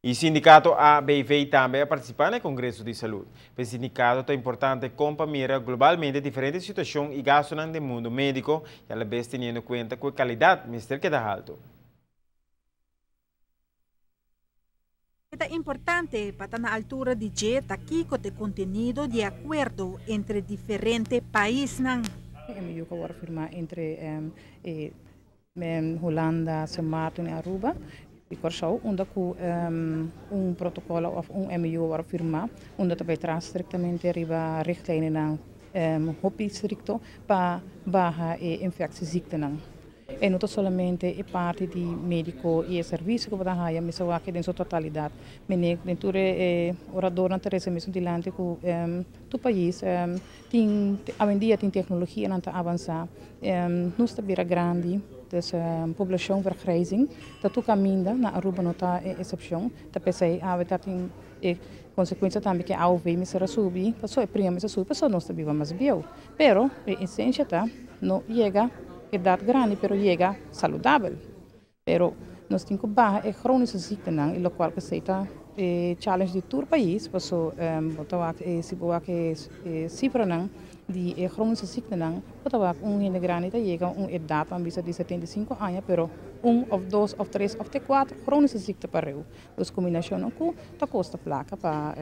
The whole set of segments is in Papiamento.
E sindicato ABV tambe a participa na e Congreso di Salud. Pa e sindicato ta importante con pa mira globalmente diferente situacion y gastonan den mundo medico y alabes teniendo cuenta cu e calidad mester keda halto. E ta importante pa ta na altura di dje ta kiko t'e kontenido di e akuerdo entre diferente paisnan. E MOU ku a wòrdu firmá entre e Hulanda, Sint Maarten i Aruba i Kòrsou unda ku un protokòl òf un MOU a wòrdu firmá unda ta bai traha striktamente riba richtlijnennan hopi strikto pa baha e infectieziektenan. E no ta solamente e parti di médiko i e servisio ku bo ta haya, mester wak den su totalidat. Mene den tur e oradornan ta resa mesun dilanti ku tur pais tin awendia tin teknologianan ta avansá, nos ta bira grandi, dus poblashon vergrijzing ta tur kaminda, na Aruba no ta e eksepshon, ta p'esei awe ta tin e konsekuensia tambe ku e AOV mester a subi, pasobra e prima mester a subi pasobra nos ta biba mas bieu. Pero e esensia ta no yega edat grandi pero yega saludabel. Pero nos tin ku baha e kronische ziektenan i lokual ku esei ta e challenge di tur pais paso bo ta wak si bo wak e sifranan di e kronische ziektenan bo ta wak un hende grandi ta yega un edat ban bisa di 75 aña pero un òf dos òf tres òf te kuater kronische ziekte pareu. Dus kombinashonnan ku ta kosta plaka pa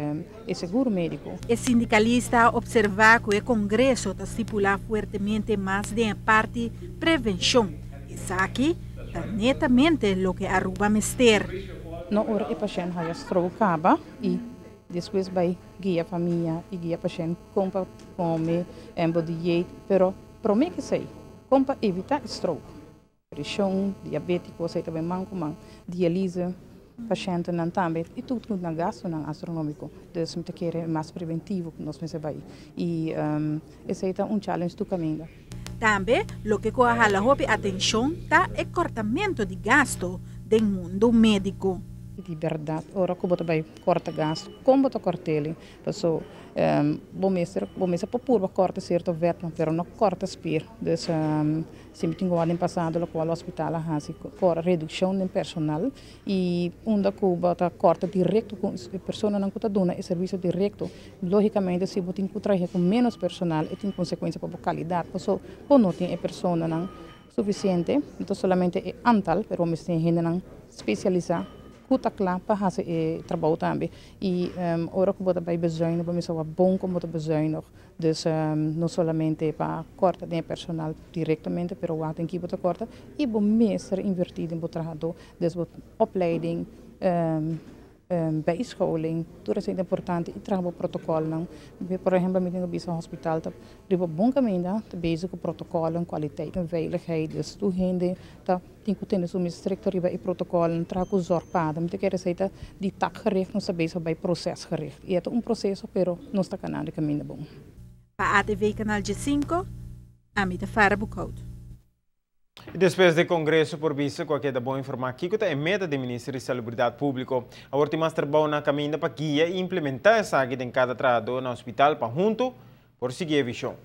e seguro médiko. E sindikalista a opservá ku e kongreso ta stipulá fuertemente mas den e parti prevenshon. Esaki ta netamente loke Aruba mester. No ora e pashènt haya stroke kaba i despues bai guia famia i guia pashènt kon pa kome en bo dieet, pero promé k'esei kon pa evitá e stroke. Preshon, diabétiko, esei ta bai man ku man, dialise, pashentenan tambe i tur ku nan gastunan astronómiko. Dus mi ta kere mas preventivo ku nos mester bai i esei ta un challenge tur kaminda. Tambe loke ku a hala hopi atenshon ta e kòrtamentu di gastu den mundu médiko. Di bèrdat ora ku bo ta bai kòrta gastu, kon bo ta kòrt'el? Paso bo mester bo mester por purba kòrta sierto vètnan pero no kòrta spier. Dus Si mi tin wak den pasado lokual hospital a hasi kor redukshon den personal i unda ku bo ta kòrta direkto ku e personanan ku ta duna e servisio direkto, lógikamente si bo tin ku traha ku ménos personal e tin konsekuensia pa bo kalidat paso bo no tin e personanan sufisiente, no ta solamente e antal pero bo mester tin hendenan spesialisá ku ta kla pa hasi e trabou tambe i ora ku bo ta bai bezuinig bo mester wak bon kon bo ta bezuinig. Dus no solamente pa corta den e personal directamente, pero wak den ki bo ta corta y bo mester inverti den bo trahador. Dus bo opleiding, bijscholing, tur esei ta importante y traha bo protocolnan. Por ehempel mi tin ku bisa hospital ta riba bon caminda, ta bezig ku protocolnan, kwaliteit en veiligheid. Dus tur hende ta tin ku tene su mes stricto riba e protocolnan, traha ku zorgpaden. Mi ta kere esei ta di taakgericht nos ta bezig bai procesgericht. I e ta un proseso pero nos ta kanando e kaminda bon. Pa ATV Canal 15, ami ta Farah Boekhout. I despues di Congreso por bisa cu a keda bon informa kico ta e meta di Minister di Salubridad Publico. Awor tin mas trabou na caminda pa guia y implementa esaki den cada trahador na hospital pa hunto por sigui e vision.